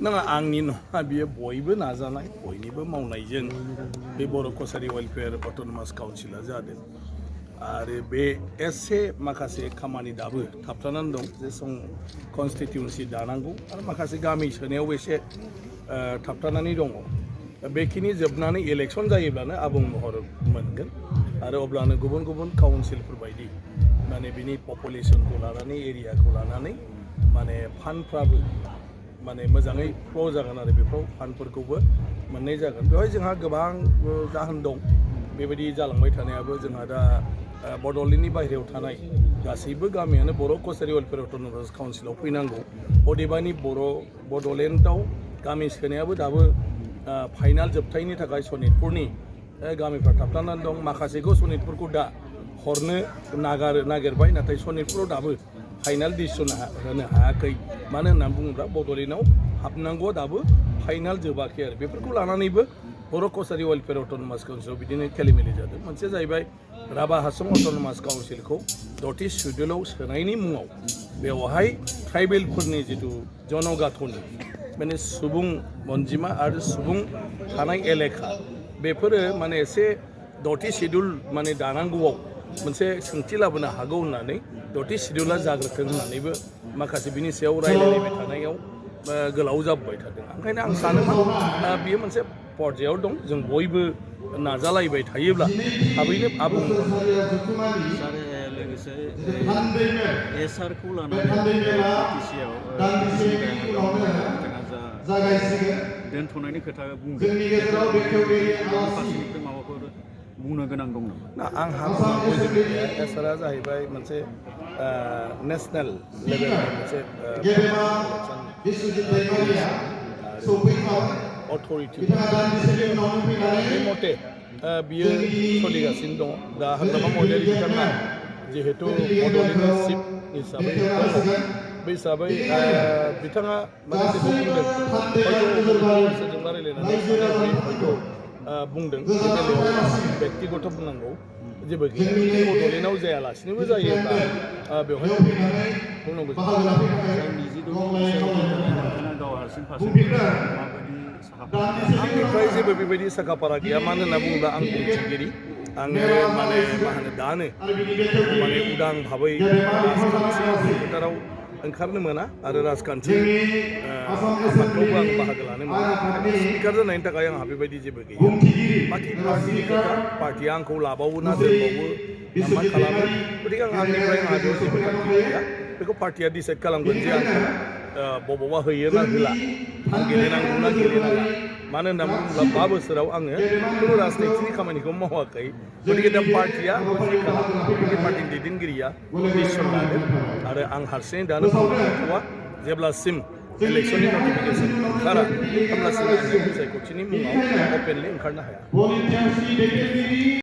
नङा आंनि नङा बियो बयबो नाजानाय बयनिबो मावनायजों बे बर' कसारि वेलफेयार अट'नमास काउन्सिला जादों आरो बे एसे माखासे खामानि दाबो थाबथानानै दं जे सं कनस्टिटिउन्सि दानांगौ आरो माखासे गामि सोनायावबो एसे थाबथानानै दङ बेखिनि जोबनानै इलेक्सन जायोब्लानो आबुं महर मोनगोन आरो अब्लानो गुबुन गुबुन काउन्सिलफोर बायदि माने बिनि पपुलेसनखौ लानानै एरियाखौ लानानै माने फान्डफ्राबो माने मोजाङै फ्ल' जागोन आरो बेफ्राव फान्डफोरखौबो मोननाय जागोन बेवहाय जोंहा गोबां जाहोन दं बेबायदि जालांबाय थानायाबो जोंहा दा बड'लेण्डनि बाहेरायाव थानाय गासैबो गामियानो बर' कसारि वेलफेयार अट'नमास काउन्सिलाव फैनांगौ अदेबानि बड'लेण्डआव गामि सोनायाबो दाबो फाइनाल जोबथायनि थाखाय सनितपुरनि गामिफ्रा थाबथानानै दं माखासेखौ सनितपुरखौ दा हरनो नागिरबाय नाथाय सनितपुराव दाबो फाइनाल डिसिसन होनो हायाखै मानो होननानै बुङोब्ला बड'लेण्डआव हाबनांगौआ दाबो फाइनाल जोबाखै आरो बेफोरखौ लानानैबो बर' कसारि वेलफेयार अट'नमास काउन्सिलाव बिदिनो खेलिमेलि जादों मोनसे जाहैबाय राभा हासं अट'नमास काउन्सिलखौ 30 सिडिउलाव सोनायनि मुङाव बेवहाय ट्राइबेलफोरनि जिथु जनगाथनि माने सुबुं अनजिमा आरो सुबुं थानाय एलेखा बेफोरो माने एसे 30 सिडिउल माने दानांगौआव मोनसे सोंथि लाबोनो हागौ होननानै 30 सिडिउला जाग्रोथों होननानैबो माखासे बिनि सायाव रायलायलायबाय थानायाव गोलाव जाबोबाय थादों ओंखायनो आं सानो मा बियो मोनसे पर्यायाव दं जों बयबो नाजालायबाय थायोब्ला थाबैनो आबुं सार लोगोसे एसआरखौ लानानै बिटिसिआव बिथाङा जा दोनथ'नायनि खोथा बुंदों फारसेनिफ्राय माबाफोर बुंनो गोनां दं नामा ना आंहा बुंनांगौ जेबो गैया एसआरआ जाहैबाय मोनसे नेसनेल लेभेलनि मोनसे अथरिटि बे मथे बियो सोलिगासिनो दङ दा हाग्रामा महिलारि बिथाङा जिहेतु बड'लेण्डनि चिफ हिसाबै बे हिसाबै बिथाङा माने जेबो बुंदों हयथ' सोरजोंबा रायलायनानै हयथ' बुंदों बे बेलायाव बेक्तिगत बुंनांगौ जेबो गैया बड'लेण्डआव जायालासिनोबो जायोब्ला बेवहाय बुंनांगौ आंनिफ्राय जेबो बेबायदि साखाफारा गैया मानो होनना बुङोब्ला आं बुंथिगिरि आङो माने मा होनो दानो माने उदां भाबै राजखान्थि फोथाराव ओंखारनो मोना आरो राजखान्थि आफादफ्रावबो आं बाहागो लानो मोना स्पिकार जानायनि थाखाय आंहा बेबायदि जेबो गैया बाखि पार्टिनि खोथा पार्टिया आंखौ लाबावो ना दोनबावो ना मा खालामो गथिखे आंनिफ्राय आंहा बेयाव जेबो थांखि गैया बेखौ पार्टिया डिसाइड खालामगोन जे आंखौ बबावबा होयो ना होला आं गेलेनांगौ ना गेलेनाङा मानो होनना बुङोब्ला 5 बोसोराव आङो खुनु राजनितिनि खामानिखौ मावाखै गथिखे दा पार्टिया पार्टिनि दैदेनगिरिया डिसिसन लागोन आरो आं हारसिङै दानो बुंनांगौआ जेब्लासिम इलेक्सननि नटिफिकेसन ओंखारा अब्लासिम आङो बिसायख'थिनि मुङाव अपेनलि ओंखारनो हाया